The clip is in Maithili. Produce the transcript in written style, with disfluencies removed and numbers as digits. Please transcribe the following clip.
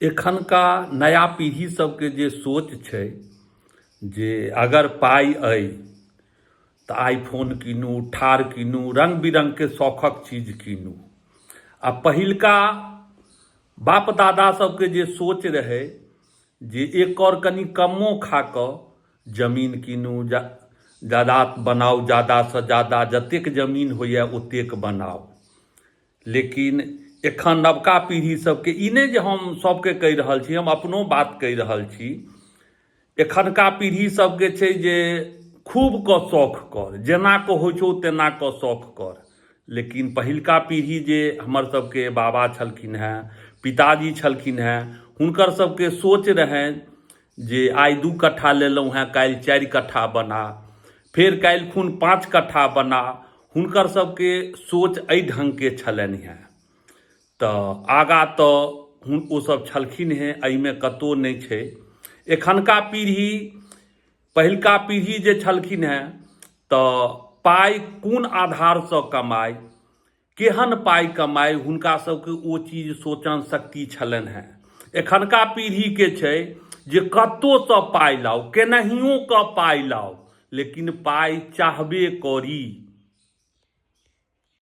एखनका नया पीढ़ी सबके जे सोच छै जे अगर पाइ अइ तऽ आइ फोन कीनू, थार कीनू, रङ्ग बिरङ्गके शौखक चीज कीनू। आ पहिलका बाप दादा सबके जे सोच रहै जे एक कौर कनि कमो खा कऽ जमीन कीनू, जायदाद बनाउ, जादासँ जादा जतेक जमीन होइए ओतेक बनाउ। लेकिन एखन नवका पीढ़ी सबके ई नहि जे हम सबके कहि रहल छी, हम अपनो बात कहि रहल छी। एखनका पीढ़ी सबके छै जे खूब कऽ शौख कर, जेना कऽ होइ छौ तेना कऽ शौख कर। लेकिन पहिलका पीढ़ी जे हमर सबके बाबा छलखिन हेँ, पिताजी छलखिन हेँ, हुनकर सबके सोच रहनि जे आइ 2 कट्ठा लेलहुँ हेँ, काल्हि 4 कट्ठा बना, फेर काल्हि खुन 5 कट्ठा बना। हुनकर सबके सोच एहि ढङ्गके छलनि हेँ। तऽ आगाँ तऽ ओ सब छलखिन हेँ, एहिमे कतहु नहि छै। एखनका पीढ़ी, पहिलका पीढ़ी जे छलखिन हेँ तऽ पाइ कोन आधारसँ कमाइ, केहन पाइ कमाइ, हुनका सबके ओ चीज सोचन शक्ति छलनि हेँ। एखनका पीढ़ीके छै जे कतहुसँ पाइ लाउ, केनाहियो कऽ पाइ लाउ, लेकिन पाइ चाहबे करी।